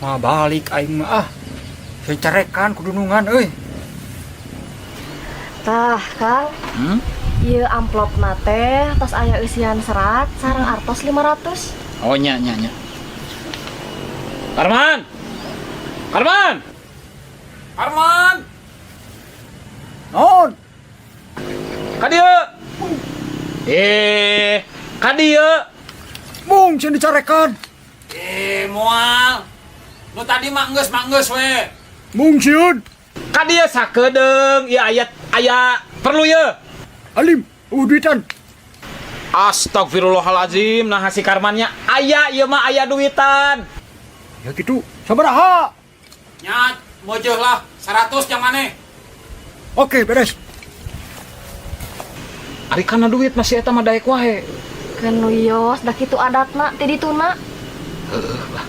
Mah balik aing mah ah. Saya carekan kudunungan euy. Tah, Kang. Ieu amplopna teh tos aya eusian serat sareng artos 500. Oh, nya nya nya. Karman. Karman. Karman. Naon? Ka dieu. Eh, ka dieu. Mung sieun dicarekan. Eh, moal. Nu tadi mah geus we. Mung sieun. Ka dieu sakedeung, ieu aya aya perlu ye. Alim, duitan. Astagfirullahalazim, nah si Karmannya aya ieu mah aya duitan. Ya gitu, sabaraha? Nya, mojeh lah, 100 yang maneh. Oke, beres. Ari kana duit masih eta mah daek wae. Keun wios, da kitu adatna ti dituna. Heuh lah.